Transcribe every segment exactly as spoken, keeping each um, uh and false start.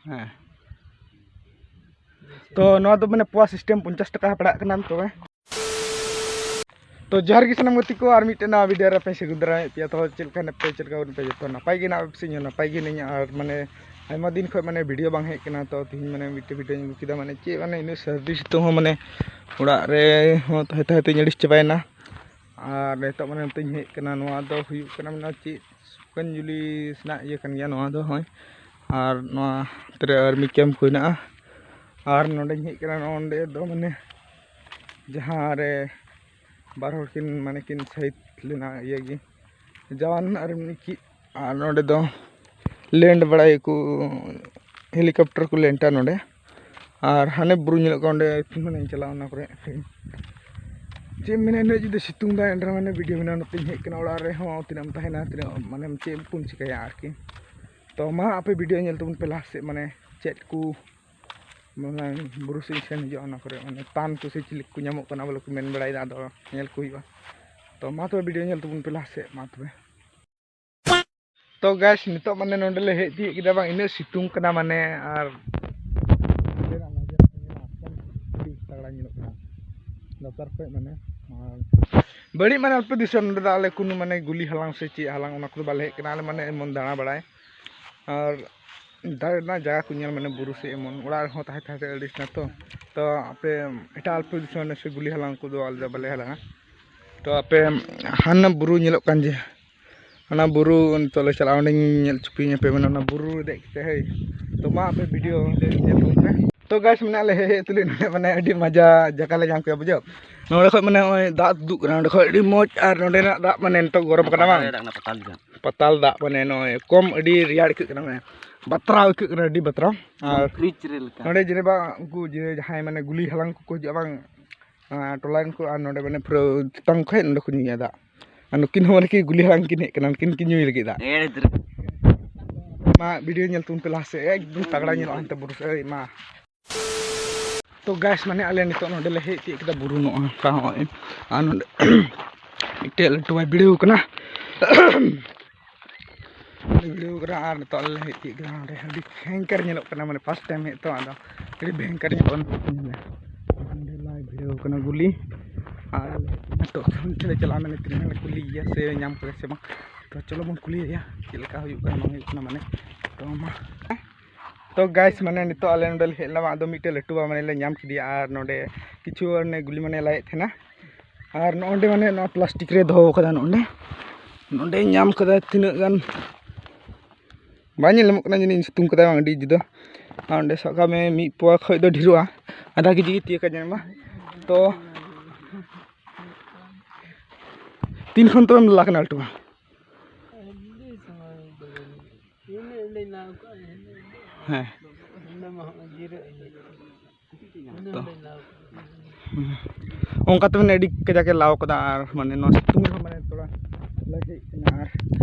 ᱦᱮᱸ᱾ ᱛᱚ ᱱᱚᱣᱟ ᱫᱚ ᱢᱟᱱᱮ ᱯᱚᱣᱟ system ᱯᱚᱧᱪᱟᱥ ᱴᱟᱠᱟ ᱯᱟᱲᱟᱜ ᱠᱟᱱᱟ᱾ ᱛᱚᱵᱮ ᱛᱚ ᱡᱚᱦᱟᱨ ᱜᱮ ᱥᱟᱱᱟᱢ ᱜᱟᱛᱮ ᱠᱚ, ᱟᱨ ᱢᱤᱫᱴᱮᱱ ᱱᱟᱣᱟ video ᱨᱮ ᱟᱯᱮ ᱥᱟᱹᱜᱩᱱ ᱫᱟᱨᱟᱢ ᱯᱮᱭᱟ᱾ ᱛᱚ ᱪᱮᱫ ᱞᱮᱠᱟ ᱦᱮᱱᱟᱜ ᱯᱮ, ᱪᱮᱫ ᱞᱮᱠᱟ ᱵᱟᱹᱱᱩᱜ ᱯᱮ? ᱡᱚᱛᱚ ᱱᱟᱯᱟᱭ ᱜᱮ ᱦᱮᱱᱟᱜ ᱯᱮ ᱥᱮ? ᱤᱧ ᱦᱚᱸ ᱱᱟᱯᱟᱭ ᱜᱮ ᱦᱮᱱᱟᱹᱧᱟ᱾ ᱟᱨ ᱢᱟᱱᱮ ᱟᱭᱢᱟ ᱫᱤᱱ ᱠᱷᱚᱱ ᱢᱟᱱᱮ video ᱵᱟᱝ ᱦᱮᱡ ᱠᱟᱱᱟ, ᱛᱚ ᱛᱤᱦᱤᱧ ᱢᱟᱱᱮ ᱢᱤᱫᱴᱮᱱ video ᱤᱧ ᱟᱹᱜᱩ ᱠᱮᱫᱟ᱾ ᱢᱟᱱᱮ ᱪᱮᱫ ᱢᱟᱱᱮ ᱤᱱᱟᱹᱜ ᱥᱟᱹᱨᱫᱤ ᱥᱤᱛᱩᱝ ᱦᱚᱸ ᱢᱟᱱᱮ ᱚᱲᱟᱜ ᱨᱮ ᱦᱚᱸ ᱛᱟᱦᱮᱸ ᱛᱟᱦᱮᱸ ᱛᱮᱧ ᱟᱹᱲᱤᱥ ᱪᱟᱵᱟᱭᱮᱱᱟ᱾ ᱟᱨ ᱱᱤᱛᱚᱜ ᱢᱟᱱᱮ ᱱᱚᱛᱮᱧ ᱦᱮᱡ ᱠᱟᱱᱟ, ᱱᱚᱣᱟ ᱫᱚ ᱦᱩᱭᱩᱜ ᱠᱟᱱᱟ ᱢᱟᱱᱮ ᱪᱮᱫ ᱥᱩᱠᱟᱱᱡᱩᱞᱤ ᱥᱮᱱᱟᱜ ᱤᱭᱟᱹ ᱠᱟᱱ ᱜᱮᱭᱟ ᱱᱚᱣᱟ ᱫᱚ, ᱦᱳᱭ᱾ ᱟᱨ ᱱᱚᱣᱟ ᱛᱤᱨᱮ army camp ᱠᱚ ᱦᱮᱱᱟᱜᱼᱟ᱾ ᱟᱨ ᱱᱚᱰᱮᱧ ᱦᱮᱡ ᱠᱟᱱᱟ, ᱱᱚᱰᱮ ᱫᱚ ᱢᱟᱱᱮ ᱡᱟᱦᱟᱸ ᱨᱮ ᱵᱟᱨ ᱦᱚᱲ ᱠᱤᱱ ᱢᱟᱱᱮ ᱠᱤᱱ ᱥᱟᱹᱦᱤᱫ ᱞᱮᱱᱟ ᱤᱭᱟᱹ ᱜᱮ, ᱡᱟᱣᱟᱱ ᱟᱨ ᱢᱤᱫ ᱠᱤ-, ᱟᱨ ᱱᱚᱰᱮ ᱫᱚ land ᱵᱟᱲᱟᱭᱟᱠᱚ, helicopter ᱠᱚ landᱟ ᱱᱚᱰᱮ᱾ ᱟᱨ ᱦᱟᱱᱮ ᱵᱩᱨᱩ ᱧᱮᱞᱚᱜ ᱠᱟᱱᱟ, ᱚᱸᱰᱮ ᱢᱟᱱᱮᱧ ᱪᱟᱞᱟᱜᱼᱟ ᱚᱱᱟ ᱠᱚᱨᱮ᱾ ᱪᱮᱫ ᱮᱢ ᱢᱮᱱᱟ, ᱤᱱᱟᱹᱜ ᱡᱩᱫᱤ ᱥᱤᱛᱩᱝ ᱫᱟᱭ, ᱮᱱ ᱨᱮᱦᱚᱸ ᱢᱟᱱᱮ video ᱵᱮᱱᱟᱣ ᱱᱚᱛᱮᱧ ᱦᱮᱡ ᱠᱟᱱᱟ᱾ ᱚᱲᱟᱜ ᱨᱮᱦᱚᱸ ᱛᱤᱱᱟᱹᱜ ᱮᱢ ᱛᱟᱦᱮᱱᱟ, ᱛᱤᱱᱟᱹᱜ ᱢᱟᱱᱮᱢ ᱪᱮᱫ ᱠᱚᱢ ᱪᱤᱠᱟᱹᱭᱟ ᱟᱨᱠᱤ᱾ ᱛᱚ ᱢᱟ ᱟᱯᱮ video ᱧᱮᱞ ᱛᱟᱵᱚᱱ ᱯᱮ ᱞᱟᱦᱟ ᱥᱮᱫ, ᱢᱟᱱᱮ ᱪᱮᱫ ᱠᱚ ᱢᱟᱱᱮ ᱵᱩᱨᱩ ᱥᱮᱫ ᱤᱧ ᱥᱮᱱ ᱦᱤᱡᱩᱜᱼᱟ, ᱚᱱᱟ ᱠᱚᱨᱮ ᱢᱟᱱᱮ ᱯᱟᱱ ᱠᱚ ᱥᱮ ᱪᱤᱞᱤ ᱠᱚ ᱧᱟᱢᱚᱜ ᱠᱟᱱᱟ ᱵᱚᱞᱮ ᱠᱚ ᱢᱮᱱ ᱵᱟᱲᱟᱭᱮᱫᱟ, ᱟᱫᱚ ᱧᱮᱞ ᱠᱚ ᱦᱩᱭᱩᱜᱼᱟ᱾ ᱛᱚ ᱢᱟ ᱛᱚᱵᱮ video ᱧᱮᱞ ᱛᱟᱵᱚᱱ ᱯᱮ ᱞᱟᱦᱟ ᱥᱮᱫ, ᱢᱟ ᱛᱚᱵᱮ᱾ ᱛᱚ guys, ᱱᱤᱛᱚᱜ ᱢᱟᱱᱮ ᱱᱚᱸᱰᱮ ᱞᱮ ᱦᱮᱡ ᱛᱤᱭᱳᱜ ᱠᱮᱫᱟ, ᱵᱟᱝ ᱤᱱᱟᱹᱜ ᱥᱤᱛᱩᱝ ᱠᱟᱱᱟ ᱢᱟᱱᱮ, ᱟᱨ ᱟᱹᱰᱤ ᱛᱟᱜᱲᱟ ᱧᱮᱞᱚᱜ ᱠᱟᱱᱟ ᱞᱟᱛᱟᱨ ᱠᱷᱚᱡ ᱢᱟᱱᱮ᱾ ᱟᱨ ᱵᱟᱹᱲᱤᱡ ᱢᱟᱱᱮ ᱟᱞᱯᱮ ᱫᱤᱥᱚᱢ ᱨᱮᱫᱚ ᱟᱞᱮ ᱠᱳᱱᱳ ᱢᱟᱱᱮ ᱜᱩᱞᱤ ᱦᱟᱞᱟᱝ ᱥᱮ ᱪᱮᱫ ᱦᱟᱞᱟᱝ, ᱚᱱᱟ ᱠᱚᱫᱚ ᱵᱟᱞᱮ ᱦᱮᱡ ᱠᱟᱱᱟ᱾ ᱟᱞᱮ ᱢᱟᱱᱮ ᱮᱢᱚᱱ ᱫᱟᱬᱟ ᱵᱟᱲᱟᱭ ᱟᱨ ᱫᱟᱨᱮ ᱨᱮᱱᱟᱜ ᱡᱟᱭᱜᱟ ᱠᱚ ᱧᱮᱞ, ᱢᱟᱱᱮ ᱵᱩᱨᱩ ᱥᱮᱫ ᱮᱢᱚᱱ ᱚᱲᱟᱜ ᱨᱮᱦᱚᱸ ᱛᱟᱦᱮᱸ ᱛᱟᱦᱮᱸ ᱛᱮ ᱟᱹᱲᱤᱥ ᱱᱟ ᱛᱚ᱾ ᱛᱚ ᱟᱯᱮ ᱮᱴᱟᱜ ᱟᱞᱯᱮ ᱫᱤᱥᱚᱢ ᱨᱮ ᱥᱮ ᱜᱩᱞᱤ ᱦᱟᱞᱟᱝ ᱠᱚᱫᱚ ᱟᱞᱮ ᱫᱚ ᱵᱟᱞᱮ ᱦᱟᱞᱟᱝᱟ᱾ ᱛᱚ ᱟᱯᱮ ᱦᱟᱱᱟ ᱵᱩᱨᱩ ᱧᱮᱞᱚᱜ ᱠᱟᱱ ᱡᱮ, ᱚᱱᱟ ᱵᱩᱨᱩ ᱱᱤᱛᱚᱜ ᱞᱮ ᱪᱟᱞᱟᱜᱼᱟ, ᱚᱸᱰᱮᱧ ᱧᱮᱞ ᱦᱚᱪᱚ ᱯᱮᱭᱟ ᱟᱯᱮ, ᱢᱟᱱᱮ ᱚᱱᱟ ᱵᱩᱨᱩ ᱨᱮ ᱫᱮᱡ ᱠᱟᱛᱮ, ᱦᱳᱭ᱾ ᱛᱚ ᱢᱟ ᱟᱯᱮ video ᱧᱮᱞ ᱛᱟᱵᱚᱱ ᱯᱮ᱾ ᱛᱚ guys, ᱢᱮᱱᱟᱜ ᱞᱮ ᱦᱮᱡ ᱦᱮᱡ ᱛᱩᱞᱩᱡ ᱱᱚᱰᱮ ᱢᱟᱱᱮ ᱟᱹᱰᱤ ᱢᱚᱡᱟ ᱡᱟᱭᱜᱟ ᱞᱮ ᱧᱟᱢ ᱠᱮᱫᱟ, ᱵᱩᱡᱷᱟᱹᱣ᱾ ᱱᱚᱰᱮ ᱠᱷᱚᱡ ᱢᱟᱱᱮ ᱱᱚᱜᱼᱚᱭ ᱫᱟᱜ ᱛᱩᱫᱩᱜ ᱠᱟᱱᱟ ᱚᱸᱰᱮ ᱠᱷᱚᱡ, ᱟᱹᱰᱤ ᱢᱚᱡᱽ᱾ ᱟᱨ ᱱᱚᱰᱮᱱᱟᱜ ᱫᱟᱜ ᱢᱟᱱᱮ ᱱᱤᱛᱚᱜ ᱜᱚᱨᱚᱢ ᱠᱟᱱᱟ, ᱵᱟᱝ? ᱯᱟᱛᱟᱞ ᱫᱟᱜ ᱠᱟᱱᱟ, ᱯᱟᱛᱟᱞ ᱫᱟᱜ᱾ ᱯᱟᱛᱟᱞ ᱫᱟᱜ ᱢᱟᱱᱮ ᱱᱚᱜᱼᱚᱭ ᱠᱚᱢ ᱟᱹᱰᱤ ᱨᱮᱭᱟᱲ ᱟᱹᱭᱠᱟᱹᱜ ᱠᱟᱱᱟ, ᱢᱟᱱᱮ ᱵᱟᱛᱨᱟᱣ ᱟᱹᱭᱠᱟᱹᱜ ᱠᱟᱱᱟ, ᱟᱹᱰᱤ ᱵᱟᱛᱨᱟᱣ᱾ ᱟᱨ fridge ᱨᱮ ᱞᱮᱠᱟ᱾ ᱱᱚᱰᱮ ᱡᱮᱱᱮᱵᱟ ᱩᱱᱠᱩ ᱡᱮ ᱡᱟᱦᱟᱸᱭ ᱢᱟᱱᱮ ᱜᱩᱞᱤ ᱦᱟᱞᱟᱝ ᱠᱚᱠᱚ ᱦᱤᱡᱩᱜᱼᱟ, ᱵᱟᱝ? ᱟᱨ ᱴᱚᱞᱟ ᱨᱮᱱ ᱠᱚ, ᱟᱨ ᱱᱚᱰᱮ ᱢᱟᱱᱮ ᱯᱩᱨᱟᱹ ᱪᱮᱛᱟᱱ ᱠᱷᱚᱡ ᱱᱚᱰᱮ ᱠᱚ ᱧᱩᱭᱟ ᱫᱟᱜ᱾ ᱟᱨ ᱱᱩᱠᱤᱱ ᱦᱚᱸ ᱢᱟᱱᱮ ᱠᱤ ᱜᱩᱞᱤ ᱦᱟᱞᱟᱝ ᱠᱤᱱ ᱦᱮᱡ ᱠᱟᱱᱟ, ᱩᱱᱠᱤᱱ ᱠᱤᱱ ᱧᱩᱭ ᱞᱟᱹᱜᱤᱫ ᱫᱟᱜ᱾ ᱮᱲᱮ ᱫᱷᱟᱹᱨᱤ᱾ ᱢᱟ video ᱧᱮᱞ ᱛᱟᱵᱚᱱ ᱯᱮ ᱞᱟᱦᱟ ᱥᱮᱫ, ᱮᱠᱫᱚᱢ ᱛᱟᱜᱲᱟ ᱧᱮᱞᱚᱜᱼᱟ ᱦᱟᱱᱛᱮ ᱵᱩᱨᱩ ᱥᱮᱫ, ᱳᱭ ᱢᱟ᱾ ᱛᱚ guys, ᱢᱟᱱᱮ ᱟᱞᱮ ᱱᱤᱛᱚᱜ ᱱᱚᱰᱮ ᱞᱮ ᱦᱮᱡ ᱛᱤᱭᱳᱜ ᱠᱮᱫᱟ ᱵᱩᱨᱩ, ᱱᱚᱜᱼᱚ ᱱᱚᱝᱠᱟ ᱦᱚᱸᱜᱼᱚᱭ᱾ ᱟᱨ ᱱᱚᱰᱮ ᱢᱤᱫᱴᱮᱡ ᱞᱟᱹᱴᱩ ᱵᱟᱭ ᱵᱷᱤᱲᱟᱹᱣ ᱠᱟᱱᱟ᱾ ᱵᱷᱤᱲᱟᱹᱣ ᱠᱟᱱᱟ ᱟᱨ ᱱᱤᱛᱚᱜ ᱟᱞᱮ ᱞᱮ ᱦᱮᱡ ᱛᱤᱭᱳᱜ ᱠᱮᱫᱟ ᱱᱚᱸᱰᱮ᱾ ᱟᱹᱰᱤ ᱵᱷᱚᱭᱚᱝᱠᱚᱨ ᱧᱮᱞᱚᱜ ᱠᱟᱱᱟ, ᱢᱟᱱᱮ first time ᱦᱮᱡ ᱛᱚ, ᱟᱫᱚ ᱟᱹᱰᱤ ᱵᱷᱚᱭᱚᱝᱠᱚᱨ ᱧᱮᱞᱚᱜ ᱠᱟᱱᱟ᱾ ᱱᱚᱸᱰᱮ ᱞᱟᱭ ᱵᱷᱤᱲᱟᱹᱣ ᱠᱟᱱᱟ ᱜᱩᱞᱤ᱾ ᱟᱨ ᱱᱤᱛᱚᱜ ᱚᱱᱛᱮ ᱞᱮ ᱪᱟᱞᱟᱜᱼᱟ, ᱢᱟᱱᱮ ᱛᱤᱱᱟᱹᱜ ᱜᱟᱱ ᱞᱮ ᱠᱩᱞᱤᱭᱮᱭᱟ ᱥᱮ ᱧᱟᱢ ᱠᱟᱫᱟ ᱥᱮ ᱵᱟᱝ᱾ ᱛᱚ ᱪᱚᱞᱚ ᱵᱚᱱ ᱠᱩᱞᱤᱭᱮᱭᱟ ᱪᱮᱫ ᱞᱮᱠᱟ ᱦᱩᱭᱩᱜ ᱠᱟᱱᱟ ᱵᱟᱝ ᱦᱩᱭᱩᱜ ᱠᱟᱱᱟ, ᱢᱟᱱᱮ᱾ ᱛᱚ ᱢᱟ, ᱛᱚ guys, ᱢᱟᱱᱮ ᱱᱤᱛᱚᱜ ᱟᱞᱮ ᱱᱚᱸᱰᱮ ᱞᱮ ᱦᱮᱡ ᱞᱮᱱᱟ, ᱟᱫᱚ ᱢᱤᱫᱴᱮᱡ ᱞᱟᱹᱴᱩ ᱵᱟ ᱢᱟᱱᱮ ᱞᱮ ᱧᱟᱢ ᱠᱮᱫᱮᱭᱟ᱾ ᱟᱨ ᱱᱚᱸᱰᱮ ᱠᱤᱪᱷᱩ ᱚᱱᱮ ᱜᱩᱞᱤ ᱢᱟᱱᱮ ᱞᱟᱭᱮᱫ ᱛᱟᱦᱮᱱᱟ᱾ ᱟᱨ ᱱᱚᱜᱼᱚᱸᱰᱮ ᱢᱟᱱᱮ ᱱᱚᱣᱟ plastic ᱨᱮ ᱫᱚᱦᱚ ᱠᱟᱫᱟ, ᱱᱚᱸᱰᱮ, ᱱᱚᱸᱰᱮ ᱧᱟᱢ ᱠᱟᱫᱟ ᱛᱤᱱᱟᱹᱜ ᱜᱟᱱ, ᱵᱟᱝ ᱧᱮᱞ ᱧᱟᱢᱚᱜ ᱠᱟᱱᱟ, ᱡᱟᱹᱱᱤᱡ ᱥᱤᱛᱩᱝ ᱠᱟᱫᱟᱭ ᱵᱟᱝ, ᱟᱹᱰᱤ ᱡᱩᱫᱟᱹ᱾ ᱟᱨ ᱚᱸᱰᱮ ᱥᱟᱵ ᱠᱟᱜ ᱢᱮ ᱢᱤᱫ ᱯᱳᱣᱟ ᱠᱷᱚᱡ ᱫᱚ ᱰᱷᱮᱨᱚᱜᱼᱟ, ᱟᱫᱷᱟ ᱠᱮᱡᱤ ᱜᱮ ᱛᱤᱭᱟᱹᱜᱟ ᱡᱟᱹᱱᱤᱡ ᱢᱟ᱾ ᱛᱚ ᱛᱤᱱ ᱠᱷᱚᱱ ᱛᱚᱵᱮᱢ ᱞᱟ ᱠᱟᱱᱟ ᱞᱟᱹᱴᱩ ᱢᱟ? ᱟᱹᱰᱤ ᱥᱚᱢᱚᱭ ᱫᱚ ᱵᱟᱹᱱᱩᱜᱼᱟ᱾ ᱤᱱᱟᱹᱜ ᱞᱮ ᱞᱟᱣ ᱠᱟᱜᱼᱟ, ᱤᱱᱟᱹᱜ ᱫᱚ᱾ ᱦᱮᱸ᱾ ᱚᱸᱰᱮ ᱢᱟ ᱦᱚᱸᱜᱼᱚᱭ ᱡᱤᱨᱟᱹᱜ ᱤᱭᱟᱹ᱾ ᱤᱱᱟᱹᱜ ᱛᱚ᱾ ᱞᱮ ᱞᱟᱣ ᱠᱟᱜᱼᱟ᱾ ᱦᱩᱸ᱾ ᱚᱱᱠᱟ ᱛᱮ ᱢᱟᱱᱮ ᱟᱹᱰᱤ ᱠᱟᱡᱟᱠ ᱮ ᱞᱟᱣ ᱠᱟᱫᱟ, ᱟᱨ ᱢᱟᱱᱮ ᱱᱚᱣᱟ ᱥᱤᱛᱩᱝ ᱨᱮᱦᱚᱸ ᱢᱟᱱᱮ ᱛᱷᱚᱲᱟ ᱞᱟᱡ ᱦᱮᱡ ᱠᱟᱱᱟ᱾ ᱟᱨ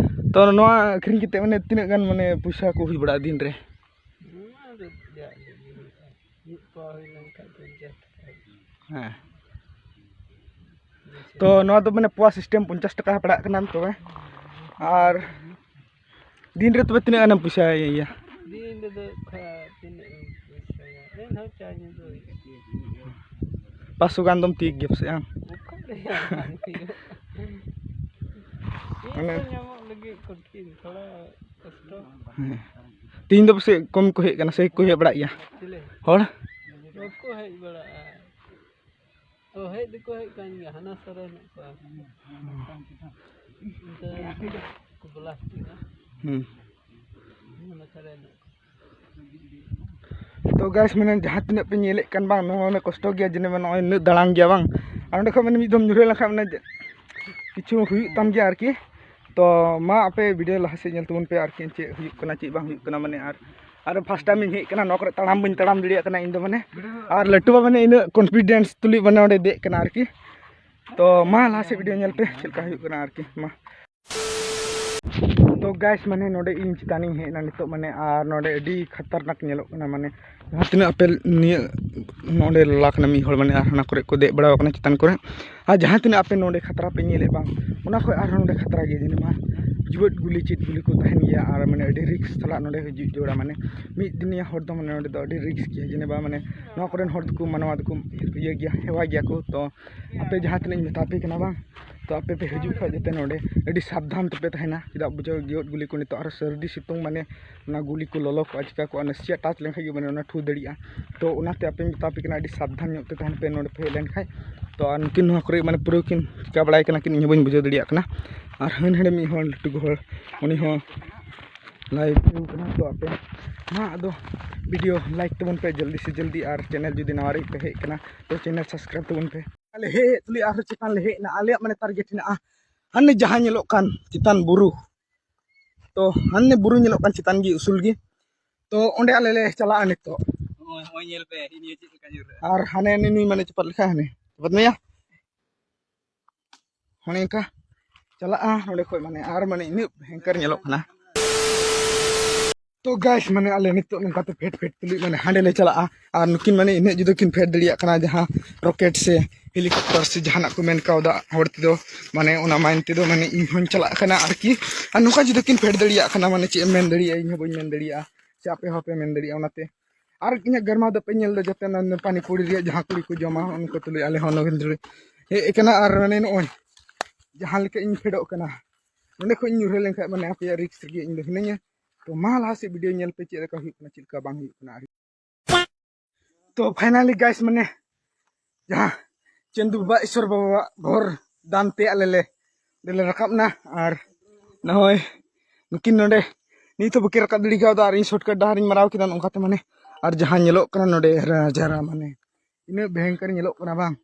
ᱛᱚ ᱱᱚᱣᱟ ᱟᱹᱠᱷᱨᱤᱧ ᱠᱟᱛᱮ ᱢᱟᱱᱮ ᱛᱤᱱᱟᱹᱜ ᱜᱟᱱ ᱢᱟᱱᱮ ᱯᱚᱭᱥᱟ ᱠᱚ ᱦᱩᱭ ᱵᱟᱲᱟᱜᱼᱟ ᱫᱤᱱ ᱨᱮ? ᱱᱚᱣᱟ ᱫᱚ ᱡᱟ ᱜᱮ ᱦᱩᱭᱩᱜᱼᱟ᱾ ᱢᱤᱫ ᱯᱳᱣᱟ ᱦᱩᱭ ᱞᱮᱱᱠᱷᱟᱱ ᱯᱚᱧᱪᱟᱥ ᱴᱟᱠᱟ᱾ ᱦᱮᱸ᱾ ᱛᱚ ᱱᱚᱣᱟ ᱫᱚ ᱢᱟᱱᱮ ᱯᱳᱣᱟ system ᱯᱚᱧᱪᱟᱥ ᱴᱟᱠᱟ ᱯᱟᱲᱟᱜ ᱠᱟᱱᱟ ᱛᱚᱵᱮ᱾ ᱟᱨ ᱫᱤᱱ ᱨᱮ ᱛᱚᱵᱮ ᱛᱤᱱᱟᱹᱜ ᱜᱟᱱᱮᱢ ᱯᱚᱭᱥᱟᱭᱟ? ᱫᱤᱱ ᱨᱮᱫᱚ ᱠᱷᱟ-, ᱛᱤᱱᱟᱹᱜ ᱮᱢ ᱯᱚᱭᱥᱟᱭᱟ? ᱮᱱᱦᱚᱸ ᱪᱟ ᱧᱩ ᱫᱚ ᱦᱩᱭᱩᱜ ᱜᱮᱭᱟ᱾ ᱯᱟᱸᱪᱥᱚ ᱜᱟᱱ ᱫᱚᱢ ᱛᱤᱭᱳᱜ ᱜᱮᱭᱟ ᱯᱟᱥᱮᱡ ᱟᱢ? ᱚᱠᱟ ᱨᱮ ᱵᱟᱝ ᱦᱩᱭᱩᱜᱼᱟ? ᱢᱤᱫ ᱢᱟᱱᱮ ᱫᱚ ᱧᱟᱢᱚᱜ ᱞᱟᱹᱜᱤᱫ ᱠᱚᱴᱷᱤᱱ, ᱛᱷᱚᱲᱟ ᱠᱚᱥᱴᱚ᱾ ᱦᱮᱸ᱾ ᱛᱤᱦᱤᱧ ᱫᱚ ᱯᱟᱥᱮᱡ ᱠᱚᱢ ᱠᱚ ᱦᱮᱡ ᱠᱟᱱᱟ ᱥᱮ ᱠᱚ ᱦᱮᱡ ᱵᱟᱲᱟᱜ ᱜᱮᱭᱟ? ᱪᱤᱞᱤ? ᱦᱚᱲ? ᱵᱟᱠᱚ ᱦᱮᱡ ᱵᱟᱲᱟᱜᱼᱟ᱾ ᱛᱚ ᱦᱮᱡ ᱫᱚᱠᱚ ᱦᱮᱡ ᱠᱟᱱ ᱜᱮᱭᱟ, ᱦᱟᱱᱟ ᱥᱟᱨᱮ ᱦᱮᱱᱟᱜ ᱠᱚᱣᱟ᱾ ᱚᱱᱛᱮ ᱠᱚ ᱵᱞᱟᱥᱴ ᱠᱮᱫᱟ᱾ ᱦᱩᱸ᱾ ᱦᱟᱱᱟ ᱥᱟᱨᱮ ᱦᱮᱱᱟᱜ ᱠᱚᱣᱟ᱾ ᱛᱚ guys, ᱢᱟᱱᱮ ᱡᱟᱦᱟᱸ ᱛᱤᱱᱟᱹᱜ ᱯᱮ ᱧᱮᱞᱮᱫ ᱠᱟᱱ ᱵᱟᱝ, ᱱᱚᱣᱟ ᱢᱟᱱᱮ ᱠᱚᱥᱴᱚ ᱜᱮᱭᱟ, ᱡᱮ ᱱᱚᱜᱼᱚᱭ ᱱᱩᱱᱟᱹᱜ ᱫᱟᱲᱟᱝ ᱜᱮᱭᱟ ᱵᱟᱝ, ᱟᱨ ᱚᱸᱰᱮ ᱠᱷᱚᱱ ᱢᱟᱱᱮ ᱢᱤᱫ ᱫᱚᱢ ᱧᱩᱨᱦᱟᱹ ᱞᱮᱱᱠᱷᱟᱱ ᱢᱟᱱᱮ ᱠᱤᱪᱷᱩ ᱦᱩᱭᱩᱜ ᱛᱟᱢ ᱜᱮᱭᱟ ᱟᱨᱠᱤ᱾ ᱛᱚ ᱢᱟ ᱟᱯᱮ video ᱞᱟᱦᱟ ᱥᱮᱫ ᱧᱮᱞ ᱛᱟᱵᱚᱱ ᱯᱮ ᱟᱨᱠᱤ, ᱪᱮᱫ ᱦᱩᱭᱩᱜ ᱠᱟᱱᱟ ᱪᱮᱫ ᱵᱟᱝ ᱦᱩᱭᱩᱜ ᱠᱟᱱᱟ ᱢᱟᱱᱮ᱾ ᱟᱨ, ᱟᱨ first time ᱤᱧ ᱦᱮᱡ ᱠᱟᱱᱟ, ᱱᱚᱣᱟ ᱠᱚᱨᱮ ᱛᱟᱲᱟᱢ ᱵᱟᱹᱧ ᱛᱟᱲᱟᱢ ᱫᱟᱲᱮᱭᱟᱜ ᱠᱟᱱᱟ ᱤᱧ ᱫᱚ ᱢᱟᱱᱮ᱾ ᱟᱨ ᱞᱟᱹᱴᱩ ᱵᱟ ᱢᱟᱱᱮ ᱤᱱᱟᱹᱜ confidence ᱛᱩᱞᱩᱡ ᱢᱟᱱᱮ ᱚᱸᱰᱮ ᱫᱮᱡ ᱠᱟᱱᱟ ᱟᱨᱠᱤ᱾ ᱛᱚ ᱢᱟ ᱞᱟᱦᱟ ᱥᱮᱫ video ᱧᱮᱞ ᱯᱮ ᱪᱮᱫ ᱞᱮᱠᱟ ᱦᱩᱭᱩᱜ ᱠᱟᱱᱟ ᱟᱨᱠᱤ᱾ ᱢᱟ ᱛᱚ guys, ᱢᱟᱱᱮ ᱱᱚᱰᱮ ᱤᱧ ᱪᱮᱛᱟᱱᱤᱧ ᱦᱮᱡ ᱮᱱᱟ ᱱᱤᱛᱚᱜ ᱢᱟᱱᱮ, ᱟᱨ ᱱᱚᱰᱮ ᱟᱹᱰᱤ ᱠᱷᱟᱛᱟᱨᱱᱟᱠ ᱧᱮᱞᱚᱜ ᱠᱟᱱᱟ ᱢᱟᱱᱮ᱾ ᱡᱟᱦᱟᱸ ᱛᱤᱱᱟᱹᱜ ᱟᱯᱮ ᱱᱤᱭᱟᱹ ᱱᱚᱰᱮ ᱞᱟ ᱠᱟᱱᱟ ᱢᱤᱫ ᱦᱚᱲ ᱢᱟᱱᱮ, ᱟᱨ ᱦᱟᱱᱟ ᱠᱚᱨᱮ ᱠᱚ ᱫᱮᱡ ᱵᱟᱲᱟᱣ ᱠᱟᱱᱟ ᱪᱮᱛᱟᱱ ᱠᱚᱨᱮ, ᱟᱨ ᱡᱟᱦᱟᱸ ᱛᱤᱱᱟᱹᱜ ᱟᱯᱮ ᱱᱚᱰᱮ ᱠᱷᱟᱛᱨᱟ ᱯᱮ ᱧᱮᱞᱮᱫ ᱵᱟᱝ, ᱚᱱᱟ ᱠᱷᱚᱡ ᱟᱨᱦᱚᱸ ᱱᱚᱰᱮ ᱠᱷᱟᱛᱨᱟ ᱜᱮ ᱡᱟᱹᱱᱤᱡ ᱢᱟ᱾ ᱡᱩᱣᱟᱹᱫ ᱜᱩᱞᱤ ᱪᱮᱫ ᱜᱩᱞᱤ ᱠᱚ ᱛᱟᱦᱮᱱ ᱜᱮᱭᱟ, ᱟᱨ ᱢᱟᱱᱮ ᱟᱹᱰᱤ ᱨᱤᱠᱥ ᱥᱟᱞᱟᱜ ᱱᱚᱰᱮ ᱦᱤᱡᱩᱜ ᱡᱟᱹᱨᱩᱲᱟ᱾ ᱢᱟᱱᱮ ᱢᱤᱫ ᱫᱤᱱᱤᱭᱟ ᱦᱚᱲ ᱫᱚ ᱢᱟᱱᱮ ᱱᱚᱰᱮ ᱫᱚ ᱟᱹᱰᱤ ᱨᱤᱠᱥ ᱜᱮᱭᱟ, ᱡᱮᱱᱮᱵᱟ ᱢᱟᱱᱮ ᱱᱚᱣᱟ ᱠᱚᱨᱮᱱ ᱦᱚᱲ ᱫᱚᱠᱚ ᱢᱟᱱᱟᱣᱟ, ᱫᱚᱠᱚ ᱤᱭᱟᱹ ᱜᱮᱭᱟ, ᱦᱮᱣᱟ ᱜᱮᱭᱟ ᱠᱚ᱾ ᱛᱚ ᱟᱯᱮ ᱡᱟᱦᱟᱸ ᱛᱤᱱᱟᱹᱜ ᱤᱧ ᱢᱮᱛᱟ ᱯᱮ ᱠᱟᱱᱟ ᱵᱟᱝ, ᱛᱚ ᱟᱯᱮ ᱯᱮ ᱦᱤᱡᱩᱜ ᱠᱷᱟᱡ ᱡᱟᱛᱮ ᱱᱚᱰᱮ ᱟᱹᱰᱤ ᱥᱟᱵᱫᱷᱟᱱ ᱛᱮᱯᱮ ᱛᱟᱦᱮᱱᱟ᱾ ᱪᱮᱫᱟᱜ ᱵᱩᱡᱷᱟᱹᱣ, ᱡᱩᱣᱟᱹᱫ ᱜᱩᱞᱤ ᱠᱚ ᱱᱤᱛᱚᱜ ᱟᱨᱚ ᱥᱟᱹᱨᱫᱤ ᱥᱤᱛᱩᱝ ᱢᱟᱱᱮ ᱚᱱᱟ ᱜᱩᱞᱤ ᱠᱚ ᱞᱚᱞᱚ ᱠᱚᱜᱼᱟ, ᱪᱤᱠᱟ ᱠᱚᱜᱼᱟ, ᱱᱟᱥᱮᱭᱟᱜ ᱴᱟᱪ ᱞᱮᱱᱠᱷᱟᱡ ᱜᱮ ᱢᱟᱱᱮ ᱚᱱᱟ ᱴᱷᱩ ᱫᱟᱲᱮᱭᱟᱜᱼᱟ᱾ ᱛᱚ ᱚᱱᱟᱛᱮ ᱟᱯᱮᱧ ᱢᱮᱛᱟ ᱯᱮ ᱠᱟᱱᱟ, ᱟᱹᱰᱤ ᱥᱟᱵᱫᱷᱟᱱ ᱧᱚᱜ ᱛᱮ ᱛᱟᱦᱮᱱ ᱯᱮ ᱱᱚᱰᱮ ᱯᱮ ᱦᱮᱡ ᱞᱮᱱᱠᱷᱟᱡ᱾ ᱛᱚ ᱟᱨ ᱱᱩᱠᱤᱱ ᱱᱚᱣᱟ ᱠᱚᱨᱮ ᱢᱟᱱᱮ ᱯᱩᱨᱟᱹ ᱠᱤᱱ ᱪᱤᱠᱟ ᱵᱟᱲᱟᱭ ᱠᱟᱱᱟ ᱠᱤᱱ, ᱤᱧ ᱦᱚᱸ ᱵᱟᱹᱧ ᱵᱩᱡᱷᱟᱹᱣ ᱫᱟᱲᱮᱭᱟᱜ ᱠᱟᱱᱟ᱾ ᱟᱨ ᱦᱟᱹᱱ ᱦᱟᱹᱱᱰᱮ ᱢᱤᱫ ᱦᱚᱲ ᱞᱟᱹᱴᱩ ᱜᱚ ᱦᱚᱲ, ᱩᱱᱤ ᱦᱚᱸ ᱞᱟᱭᱤᱵᱷ ᱦᱩᱭ ᱠᱟᱱᱟ᱾ ᱛᱚ ᱟᱯᱮ ᱢᱟ ᱟᱫᱚ ᱵᱷᱤᱰᱤᱭᱳ ᱞᱟᱭᱤᱠ ᱛᱟᱵᱚᱱ ᱯᱮ ᱡᱚᱞᱫᱤ ᱥᱮ ᱡᱚᱞᱫᱤ, ᱟᱨ ᱪᱮᱱᱮᱞ ᱡᱩᱫᱤ ᱱᱟᱣᱟ ᱨᱮ ᱯᱮ ᱦᱮᱡ ᱠᱟᱱᱟ ᱛᱚ ᱪᱮᱱᱮᱞ ᱥᱟᱵᱥᱠᱨᱟᱭᱤᱵ ᱛᱟᱵᱚᱱ ᱯᱮ᱾ ᱟᱞᱮ ᱦᱮᱡ ᱦᱮᱡ ᱛᱩᱞᱩᱡ ᱟᱨᱦᱚᱸ ᱪᱮᱛᱟᱱ ᱞᱮ ᱦᱮᱡ ᱮᱱᱟ᱾ ᱟᱞᱮᱭᱟᱜ ᱢᱟᱱᱮ ᱴᱟᱨᱜᱮᱴ ᱦᱮᱱᱟᱜᱼᱟ ᱦᱟᱱᱮ ᱡᱟᱦᱟᱸ ᱧᱮᱞᱚᱜ ᱠᱟᱱ ᱪᱮᱛᱟᱱ ᱵᱩᱨᱩ, ᱛᱚ ᱦᱟᱱᱮ ᱵᱩᱨᱩ ᱧᱮᱞᱚᱜ ᱠᱟᱱ ᱪᱮᱛᱟᱱ ᱜᱮ, ᱩᱥᱩᱞ ᱜᱮ, ᱛᱚ ᱚᱸᱰᱮ ᱟᱞᱮ ᱞᱮ ᱪᱟᱞᱟᱜᱼᱟ ᱱᱤᱛᱚᱜ᱾ ᱱᱚᱜᱼᱚᱭ, ᱱᱚᱜᱼᱚᱭ ᱧᱮᱞ ᱯᱮ, ᱤᱧ ᱪᱮᱫ ᱞᱮᱠᱟ ᱧᱩᱨ ᱨᱮ᱾ ᱟᱨ ᱦᱟᱱᱮ ᱱᱩᱭ ᱢᱟᱱᱮ ᱪᱟᱯᱟᱫ ᱞᱮᱠᱷᱟᱱ ᱦᱟᱱᱮ ᱪᱟᱯᱟᱫ ᱢᱮᱭᱟ, ᱚᱱᱮ ᱚᱱᱠᱟ ᱪᱟᱞᱟᱜᱼᱟ ᱱᱚᱸᱰᱮ ᱠᱷᱚᱡ ᱢᱟᱱᱮ, ᱟᱨ ᱢᱟᱱᱮ ᱤᱱᱟᱹᱜ ᱵᱷᱚᱭᱚᱝᱠᱚᱨ ᱧᱮᱞᱚᱜ ᱠᱟᱱᱟ᱾ ᱛᱚ ᱜᱟᱭᱥ, ᱢᱟᱱᱮ ᱟᱞᱮ ᱱᱤᱛᱚᱜ ᱱᱚᱝᱠᱟ ᱛᱮ ᱯᱷᱮᱰ ᱯᱷᱮᱰ ᱛᱩᱞᱩᱡ ᱢᱟᱱᱮ ᱦᱟᱸᱰᱮ ᱞᱮ ᱪᱟᱞᱟᱜᱼᱟ᱾ ᱟᱨ ᱱᱩᱠᱤᱱ ᱢᱟᱱᱮ ᱤᱱᱟᱹᱜ ᱡᱩᱫᱟᱹ ᱠᱤᱱ ᱯᱷᱮᱰ ᱫᱟᱲᱮᱭᱟᱜ ᱠᱟᱱᱟ, ᱡᱟᱦᱟᱸ ᱨᱚᱠᱮᱴ ᱥᱮ ᱦᱮᱞᱤᱠᱚᱯᱴᱟᱨ ᱥᱮ ᱡᱟᱦᱟᱱᱟᱜ ᱠᱚ ᱢᱮᱱ ᱠᱟᱣᱫᱟ ᱦᱚᱲ ᱛᱮᱫᱚ, ᱢᱟᱱᱮ ᱚᱱᱟ ᱢᱟᱭᱤᱱ ᱛᱮᱫᱚ ᱢᱟᱱᱮ ᱤᱧ ᱦᱚᱸᱧ ᱪᱟᱞᱟᱜ ᱠᱟᱱᱟ ᱟᱨᱠᱤ᱾ ᱟᱨ ᱱᱚᱝᱠᱟ ᱡᱩᱫᱟᱹ ᱠᱤᱱ ᱯᱷᱮᱰ ᱫᱟᱲᱮᱭᱟᱜ ᱠᱟᱱᱟ, ᱢᱟᱱᱮ ᱪᱮᱫ ᱮᱢ ᱢᱮᱱ ᱫᱟᱲᱮᱭᱟᱜᱼᱟ, ᱤᱧ ᱦᱚᱸ ᱵᱟᱹᱧ ᱢᱮᱱ ᱫᱟᱲᱮᱭᱟᱜᱼᱟ ᱥᱮ ᱟᱯᱮ ᱦᱚᱸ ᱵᱟᱯᱮ ᱢᱮᱱ ᱫᱟᱲᱮᱭᱟᱜᱼᱟ᱾ ᱚᱱᱟᱛᱮ ᱟᱨ ᱤᱧᱟᱹᱜ ᱜᱟᱨᱢᱟ ᱫᱚ ᱯᱮ ᱧᱮᱞ ᱮᱫᱟ ᱡᱟᱛᱮ ᱚᱱᱟ ᱯᱟᱱᱤ ᱯᱩᱨᱤ ᱨᱮᱭᱟᱜ ᱡᱟᱦᱟᱸ ᱠᱩᱲᱤ ᱠᱚ ᱡᱚᱢᱟ, ᱩᱱᱠᱩ ᱛᱩᱞᱩᱡ ᱟᱞᱮ ᱦᱚᱸ ᱱᱚᱜᱮᱱᱫᱨᱚ ᱦᱮᱡ ᱟᱠᱟᱱᱟ᱾ ᱟᱨ ᱢᱟᱱᱮ ᱱᱚᱜᱼᱚᱭ ᱡᱟᱦᱟᱸ ᱞᱮᱠᱟ ᱤᱧ ᱯᱷᱮᱰᱚᱜ ᱠᱟᱱᱟ, ᱱᱚᱸᱰᱮ ᱠᱷᱚᱡ ᱤᱧ ᱧᱩᱨᱦᱟᱹ ᱞᱮᱱᱠᱷᱟᱡ ᱢᱟᱱᱮ ᱟᱯᱮᱭᱟᱜ ᱨᱤᱠᱥ ᱨᱮᱜᱮ ᱤᱧ ᱫᱚ ᱦᱤᱱᱟᱹᱧᱟ᱾ ᱛᱚ ᱢᱟ ᱞᱟᱦᱟ ᱥᱮᱫ ᱵᱷᱤᱰᱤᱭᱳ ᱧᱮᱞ ᱯᱮ ᱪᱮᱫ ᱞᱮᱠᱟ ᱦᱩᱭᱩᱜ ᱠᱟᱱᱟ, ᱪᱮᱫ ᱞᱮᱠᱟ ᱵᱟᱝ ᱦᱩᱭᱩᱜ ᱠᱟᱱᱟ᱾ ᱛᱚ ᱯᱷᱟᱭᱱᱟᱞᱤ ᱜᱟᱭᱥ, ᱢᱟᱱᱮ ᱡᱟᱦᱟᱸ ᱪᱟᱸᱫᱩ ᱵᱟᱵᱟ ᱤᱥᱥᱚᱨ ᱵᱟᱵᱟᱣᱟᱜ ᱜᱷᱚᱨ ᱫᱟᱱ ᱛᱮ ᱟᱞᱮ ᱞᱮ, ᱚᱸᱰᱮ ᱞᱮ ᱨᱟᱠᱟᱵ ᱱᱟ᱾ ᱟᱨ ᱱᱚᱜᱼᱚᱭ ᱱᱩᱠᱤᱱ ᱱᱚᱸᱰᱮ ᱱᱤᱛ ᱦᱚᱸ ᱵᱟᱹᱠᱤᱱ ᱨᱟᱠᱟᱵ ᱫᱟᱲᱮ ᱠᱟᱣᱫᱟ᱾ ᱟᱨ ᱤᱧ ᱥᱚᱨᱴᱠᱟᱴ ᱰᱟᱦᱟᱨ ᱤᱧ ᱢᱟᱨᱟᱣ ᱠᱮᱫᱟ ᱱᱚᱝᱠᱟᱛᱮ, ᱢᱟᱱᱮ ᱟᱨ ᱡᱟᱦᱟᱸ ᱧᱮᱞᱚᱜ ᱠᱟᱱᱟ ᱱᱚᱸᱰᱮ ᱨᱟᱡᱟᱨᱟ, ᱢᱟᱱᱮ ᱤᱱᱟᱹᱜ ᱵᱷᱚᱭᱚᱝᱠᱚᱨ ᱧᱮᱞᱚᱜ ᱠᱟᱱᱟ ᱵᱟᱝ,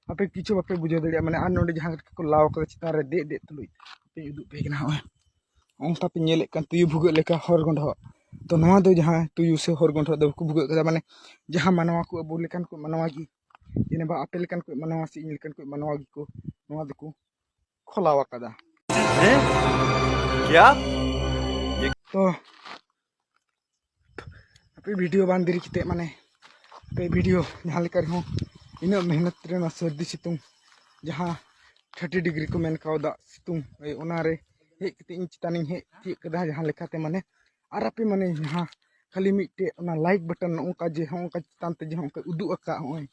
ᱟᱯᱮ ᱠᱤᱪᱷᱩ ᱵᱟᱯᱮ ᱵᱩᱡᱷᱟᱹᱣ ᱫᱟᱲᱮᱭᱟᱜᱼᱟ᱾ ᱢᱟᱱᱮ ᱟᱨ ᱱᱚᱸᱰᱮ ᱡᱟᱦᱟᱸ ᱞᱮᱠᱟ ᱠᱚ ᱞᱟᱣ ᱠᱟᱫᱟ ᱪᱮᱛᱟᱱ ᱨᱮ ᱫᱮᱡ ᱫᱮᱡ ᱛᱩᱞᱩᱡ, ᱟᱯᱮᱧ ᱩᱫᱩᱜ ᱯᱮ ᱠᱟᱱᱟ᱾ ᱱᱚᱜᱼᱚᱭ ᱚᱱᱠᱟ ᱯᱮ ᱧᱮᱞᱮᱫ ᱠᱟᱱ ᱛᱩᱭᱩ ᱵᱷᱩᱜᱟᱹᱜ ᱞᱮᱠᱟ ᱦᱚᱨ ᱜᱚᱸᱰᱷᱚᱜ᱾ ᱛᱚ ᱱᱚᱣᱟ ᱫᱚ ᱡᱟᱦᱟᱸ ᱛᱩᱭᱩ ᱥᱮ ᱦᱚᱨ ᱜᱚᱸᱰᱷᱚᱜ ᱫᱚ ᱵᱟᱠᱚ ᱵᱷᱩᱜᱟᱹᱜ ᱠᱟᱫᱟ, ᱢᱟᱱᱮ ᱡᱟᱦᱟᱸ ᱢᱟᱱᱣᱟ ᱠᱚ ᱟᱵᱚ ᱞᱮᱠᱟᱱ ᱠᱚ ᱢᱟᱱᱣᱟ ᱜᱮ, ᱡᱮᱱᱮᱵᱟ ᱟᱯᱮ ᱞᱮᱠᱟᱱ ᱠᱚ ᱢᱟᱱᱣᱟ ᱥᱮ ᱤᱧ ᱞᱮᱠᱟᱱ ᱠᱚ ᱢᱟᱱᱣᱟ ᱜᱮᱠᱚ ᱱᱚᱣᱟ ᱫᱚᱠᱚ ᱠᱷᱚᱞᱟᱣ ᱟᱠᱟᱫᱟ᱾ ᱦᱮᱸ? ᱠᱭᱟ? ᱛᱚ ᱟᱯᱮ ᱵᱷᱤᱰᱤᱭᱳ ᱵᱟᱝ ᱫᱮᱨᱤ ᱠᱟᱛᱮᱫ, ᱢᱟᱱᱮ ᱟᱯᱮ ᱵᱷᱤᱰᱤᱭᱳ ᱡᱟᱦᱟᱸ ᱞᱮᱠᱟ ᱨᱮᱦᱚᱸ ᱤᱱᱟᱹᱜ ᱢᱮᱦᱱᱚᱛ ᱨᱮ ᱚᱱᱟ ᱥᱟᱹᱨᱫᱤ ᱥᱤᱛᱩᱝ, ᱡᱟᱦᱟᱸ ᱛᱷᱟᱨᱴᱤ ᱰᱤᱜᱽᱨᱤ ᱠᱚ ᱢᱮᱱ ᱠᱟᱣᱫᱟ ᱥᱤᱛᱩᱝ, ᱳᱭ ᱚᱱᱟᱨᱮ ᱦᱮᱡ ᱠᱟᱛᱮ ᱤᱧ ᱪᱮᱛᱟᱱᱤᱧ ᱦᱮᱡ ᱛᱤᱭᱳᱜ ᱠᱮᱫᱟ ᱡᱟᱦᱟᱸ ᱞᱮᱠᱟᱛᱮ, ᱢᱟᱱᱮ᱾ ᱟᱨ ᱟᱯᱮ, ᱢᱟᱱᱮ, ᱡᱟᱦᱟᱸ ᱠᱷᱟᱹᱞᱤ ᱢᱤᱫᱴᱮᱡ ᱚᱱᱟ ᱞᱟᱭᱤᱠ ᱵᱟᱴᱚᱱ ᱱᱚᱜᱼᱚ ᱱᱚᱝᱠᱟ ᱡᱮ ᱦᱚᱸᱜᱼᱚ ᱱᱚᱝᱠᱟ ᱪᱮᱛᱟᱱ ᱛᱮ ᱡᱮ ᱦᱚᱸᱜᱼᱚ ᱱᱚᱝᱠᱟ ᱩᱫᱩᱜ ᱟᱠᱟᱫ, ᱦᱚᱸᱜᱼᱚᱭ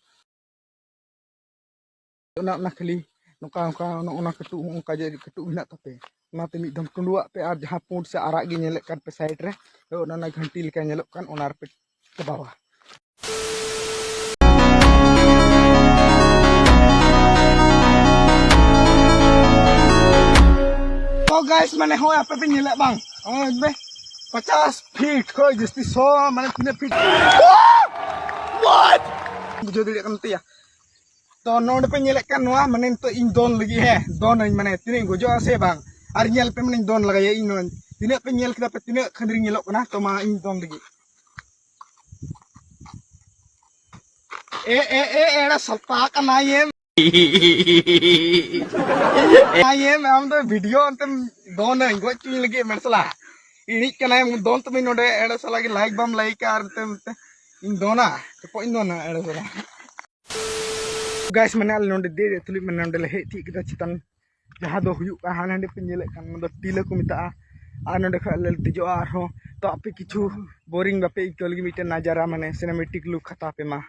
ᱚᱱᱟ, ᱚᱱᱟ ᱠᱷᱟᱹᱞᱤ ᱱᱚᱝᱠᱟ, ᱱᱚᱝᱠᱟ, ᱚᱱᱟ, ᱚᱱᱟ ᱠᱟᱹᱴᱩᱵ, ᱦᱚᱸᱜᱼᱚ ᱱᱚᱝᱠᱟ ᱡᱮ ᱠᱟᱹᱴᱩᱵ ᱢᱮᱱᱟᱜ ᱛᱟᱯᱮ, ᱚᱱᱟᱛᱮ ᱢᱤᱫ ᱫᱷᱚᱢ ᱴᱩᱸᱰᱩᱣᱟᱜ ᱯᱮ᱾ ᱟᱨ ᱡᱟᱦᱟᱸ ᱯᱩᱸᱰ ᱥᱮ ᱟᱨᱟᱜ ᱜᱮ ᱧᱮᱞᱮᱫ ᱠᱟᱱ ᱯᱮ ᱥᱟᱭᱤᱰ ᱨᱮ, ᱦᱳᱭ, ᱚᱱᱟ, ᱚᱱᱟ ᱜᱷᱟᱱᱴᱤ ᱞᱮᱠᱟ ᱧᱮᱞᱚᱜ ᱠᱟᱱ, ᱚᱱᱟ ᱨᱮᱯᱮ ᱫᱟᱵᱟᱣᱟ᱾ ᱛᱚ ᱜᱟᱭᱥ, ᱢᱟᱱᱮ, ᱦᱳᱭ, ᱟᱯᱮ ᱯᱮ ᱧᱮᱞᱮᱫ ᱵᱟᱝ, ᱦᱳᱭ ᱵᱮ, ᱯᱚᱪᱟᱥ ᱯᱷᱤᱴ ᱠᱷᱚᱡ ᱡᱟᱹᱥᱛᱤ, ᱥᱚ, ᱢᱟᱱᱮ, ᱛᱤᱱᱟᱹᱜ ᱯᱷᱤᱴ? What? ᱵᱩᱡᱷᱟᱹᱣ ᱫᱟᱲᱮᱭᱟᱜ ᱠᱟᱱ ᱛᱮᱭᱟ᱾ ᱛᱚ ᱱᱚᱰᱮ ᱯᱮ ᱧᱮᱞᱮᱫ ᱠᱟᱱ ᱱᱚᱣᱟ, ᱢᱟᱱᱮ, ᱱᱤᱛᱚᱜ ᱤᱧ ᱫᱚᱱ ᱞᱟᱹᱜᱤᱫ, ᱦᱮᱸ, ᱫᱚᱱᱟᱹᱧ, ᱢᱟᱱᱮ, ᱛᱤᱱᱟᱹᱜ ᱤᱧ ᱜᱚᱡᱚᱜᱼᱟ ᱥᱮ ᱵᱟᱝ᱾ ᱟᱨ ᱧᱮᱞ ᱯᱮ, ᱢᱟᱱᱮᱧ ᱫᱚᱱ ᱞᱟᱜᱟᱭᱟ ᱤᱧ ᱱᱚᱣᱟ᱾ ᱛᱤᱱᱟᱹᱜ ᱯᱮ ᱧᱮᱞ ᱠᱮᱫᱟ ᱯᱮ, ᱛᱤᱱᱟᱹᱜ ᱠᱷᱟᱹᱫᱽᱨᱤᱧ ᱧᱮᱞᱚᱜ ᱠᱟᱱᱟ, ᱛᱚ ᱢᱟ, ᱤᱧ ᱫᱚᱱ ᱞᱟᱹᱜᱤᱫ᱾ ᱮ, ᱮ, ᱮ, ᱮᱲᱟ ᱥᱟᱞᱯᱟ ᱠᱟᱱᱟ ᱭᱮᱢ᱾ ᱟᱭᱮᱢ, ᱟᱢ ᱫᱚ ᱵᱷᱤᱰᱤᱭᱳ ᱚᱱᱛᱮᱢ ᱫᱚᱱᱟᱹᱧ, ᱜᱚᱡ ᱦᱚᱪᱚᱧ ᱞᱟᱹᱜᱤᱫ ᱢᱮᱱᱥᱟᱞᱟ᱾ ᱤᱲᱤᱡ ᱠᱟᱱᱟᱭ, ᱫᱚᱱ ᱛᱟᱹᱢᱤᱧ ᱱᱚᱰᱮ, ᱮᱲᱮ ᱥᱟᱞᱟ ᱜᱮ ᱞᱟᱭᱤᱠ ᱵᱟᱢ ᱞᱟᱭᱤᱠᱟ ᱟᱨ ᱚᱱᱛᱮ, ᱚᱱᱛᱮ ᱤᱧ ᱫᱚᱱᱟ, ᱪᱚᱯᱚᱡ ᱤᱧ ᱫᱚᱱᱟ, ᱮᱲᱮ ᱥᱟᱞᱟ᱾ ᱜᱟᱭᱥ, ᱢᱟᱱᱮ, ᱟᱞᱮ ᱱᱚᱰᱮ ᱫᱮᱡ ᱫᱮᱡ ᱛᱩᱞᱩᱡ, ᱢᱟᱱᱮ, ᱱᱚᱰᱮ ᱞᱮ ᱦᱮᱡ ᱛᱤᱭᱳᱜ ᱠᱮᱫᱟ ᱪᱮᱛᱟᱱ, ᱡᱟᱦᱟᱸ ᱫᱚ ᱦᱩᱭᱩᱜ ᱠᱟᱱᱟ, ᱦᱟᱱᱮ ᱦᱟᱸᱰᱮ ᱯᱮ ᱧᱮᱞᱮᱫ ᱠᱟᱱ, ᱚᱱᱟ ᱫᱚ ᱴᱤᱞᱟᱹ ᱠᱚ ᱢᱮᱛᱟᱜᱼᱟ᱾ ᱟᱨ ᱱᱚᱰᱮ ᱠᱷᱚᱡ ᱞᱮ ᱫᱮᱡᱚᱜᱼᱟ ᱟᱨᱦᱚᱸ᱾ ᱛᱚ ᱟᱯᱮ ᱠᱤᱪᱷᱩ ᱵᱳᱨᱤᱝ ᱵᱟᱯᱮ ᱟᱹᱭᱠᱟᱹᱣ ᱞᱟᱹᱜᱤᱫ, ᱢᱤᱫᱴᱮᱱ ᱱᱟᱡᱟᱨᱟ, ᱢᱟᱱᱮ, ᱥᱤᱱᱮᱢᱮᱴᱤᱠ ᱞᱩᱠ ᱦᱟᱛᱟᱣ ᱯᱮ ᱢᱟ᱾